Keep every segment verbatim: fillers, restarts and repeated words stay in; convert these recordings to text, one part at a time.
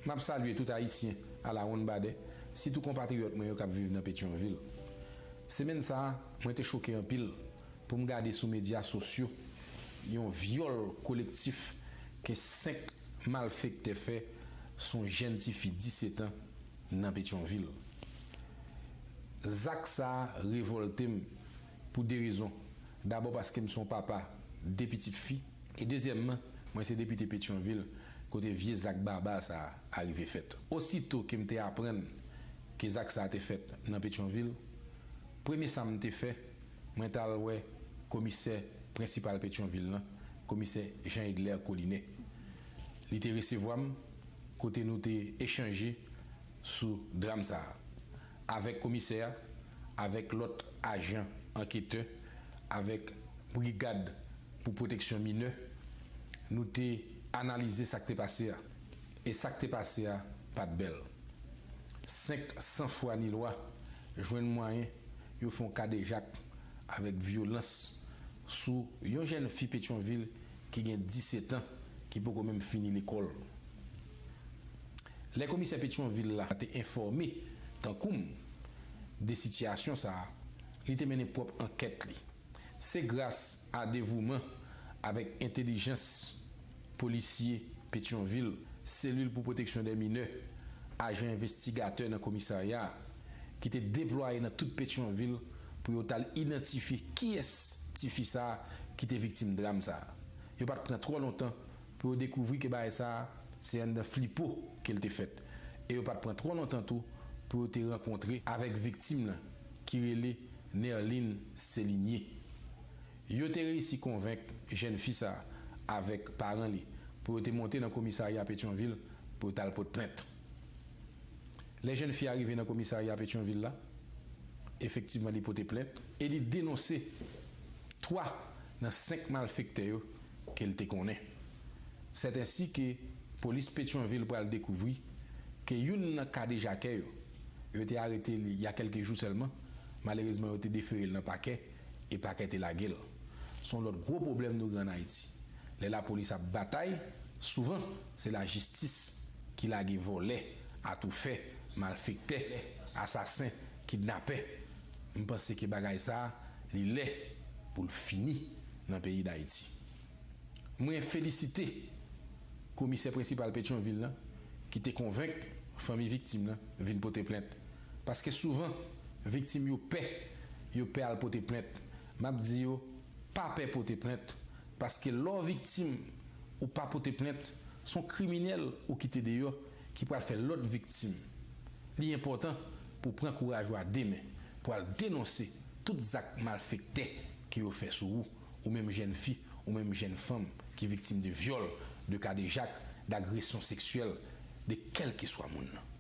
M ap salye tout Ayisyen alawonnbadè, sitou konpatriyòt mwen yo k ap viv nan Petyonvil. Semèn sa a, mwen te choke anpil pou m gade sou medya sosyo yon vyòl kolektif ke senk malfektè fè sou yon jèn tifi disetan nan Petyonvil. Zak sa a revòlte m pou de rezon. Dabò paske m se yon papa de pitit fi, e dezyèmman, mwen se depite Petyonvil kote vye zak baba sa a rive fèt. Osito ke m te aprann ke zak sa a te fèt nan Petyonvil, premye sa m te fè, mwen t al wè komisè prensipal Petyonvil lan, komisè Jean Edler Collinet. Li te resevwa m kote nou te echanje sou dram sa a. Avèk komisè a, avèk lòt ajan anketè, avèk brigad pou pwoteksyon minè, nou te analize sa k te pase a. E sa k te pase a pa t bèl. Senk sanfwa ni lwa jwenn mwayen yo fè yon kadejak avèk vyolans sou yon jèn fi Petyonvil ki gen disetan, ki poko menm fini lekòl. Lè komisè Petyonvil la te enfòme, tankou m, de sitiyasyon sa a, li te mennen pwòp ankèt li. Se gras a devouman avèk entèlijans polisye Petyonvil, selil pou pwoteksyon dè minè, ajan envestigatè nan komisarya a, ki te deplwaye nan tout Petyonvil pou yo t al idantifye kiyès tifi sa a ki te viktim dram sa a. Yo pa t pran twò lontan pou yo dekouvri ke bagay sa a se anndan flipo ke l te fèt. E yo pa t pran twò lontan tou pou yo te rankontre avèk viktim nan ki rele Nerline Céligny. Yo te reyisi konvenk jèn fi sa a avèk paran li pou yo te monte nan komisarya Petyonvil pou yo t al pot plent. Lè jèn fi a rive nan komisarya Petyonvil la, efektivman li pote plent e li denonse twa nan senk malfektè yo ke l te konnen. Sètensi ke polis Petyonvil pral dekouvri ke youn nan kadejakè yo, yo te arete li y a kèlke jou sèlman, malerezman yo te defere l nan pakè e pakè te lage l. Se yon lòt gwo pwoblèm nou gen ann Ayiti. Lè lapolis ap batay, souvan se lajistis ki lage vòlè, atoufè, malfektè, asasen, kidnapè. M panse ke bagay sa a, li lè pou l fini nan peyi Dayiti. Mwen felisite komisè prensipal Petyonvil lan ki te konvenk fanmi viktim lan vin pote plent. Paske souvan, viktim yo pè, yo pè al pote plent. M ap di yo, pa pè pote plent, paske lè w viktim, ou pa pote plent, se yon kriminèl ou kite deyò ki pral fè lòt viktim. Li enpòtan pou w pran kouraj ou a de men, pou w al denonse tout zak malfektè ke yo fè sou ou, ou menm jèn fi, ou menm jèn fanm ki viktim de vyòl, de kadejak, dagresyon seksyèl, de kèlkeswa moun nan.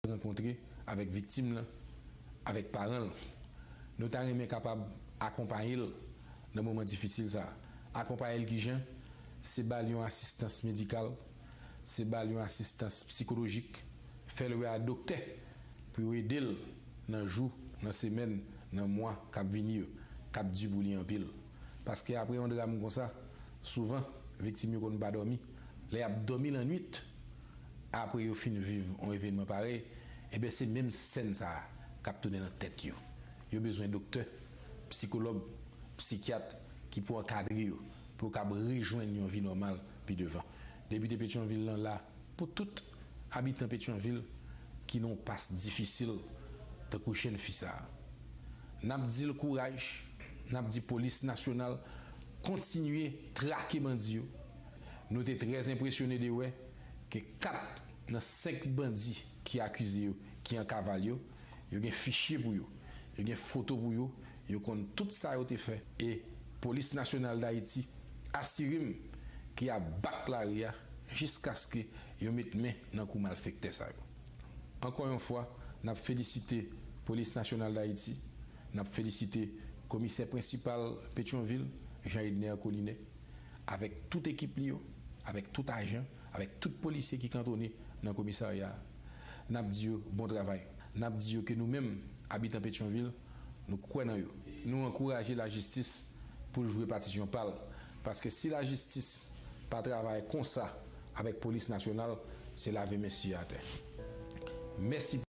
Rankontre avèk viktim lan, avèk paran l. Nou ta renmen kapab akonpaye l nan moman difisil sa a. Akonpaye l kijan? Se ba l yon asistans medikal, se ba l yon asistans sikolojik, fè l wè a doktè pou yo ede l nan jou, nan semèn, nan mwa k ap vini yo, k ap di pou li anpil. Paske apre yon dram konsa, souvan, viktim yo konn pa dòmi. Lè y ap dòmi lannwit, apre yo fin viv yon evènman parèy, enben se menm sèn sa a k ap tounen nan tèt yo. Yo bezwen doktè, sikològ, sikyat ki pou ankadre yo, pou yo kab rejwenn yon vi nòmal pi devan. Depite Petyonvil lan la pou tout abitan Petyonvil ki nan yon pas difisil tankou jèn fi sa a. N ap di l kouraj, n ap di polis nasyonal kontinye trake bandi yo. Nou te trè enpresyone de wè ke kat nan senk bandi ki akize yo, ki an kaval yo, yo gen fichye pou yo, yo gen foto pou yo, yo konn tout sa yo te fè. E Polis Nasyonal Dayiti asire m ke y ap bat lari a jiskaske yo met men nan kou malfektè sa yo. Ankò yon fwa, n ap felisite Polis Nasyonal Dayiti, n ap felisite Komisè Prensipal Petyonvil, Jean Edner Collinet, avèk tout ekip li yo, avèk tout ajan, avèk tout polisye ki kantone nan komisarya a. N ap di yo bon travay. N ap di yo ke nou menm, abitan Petyonvil, nou kwè nan yo. Nou ankouraje lajistis pou l jwe patisyon pa l. Paske si lajistis pa travay konsa avèk polis nasyonal, se lave men sye atè. Mèsi.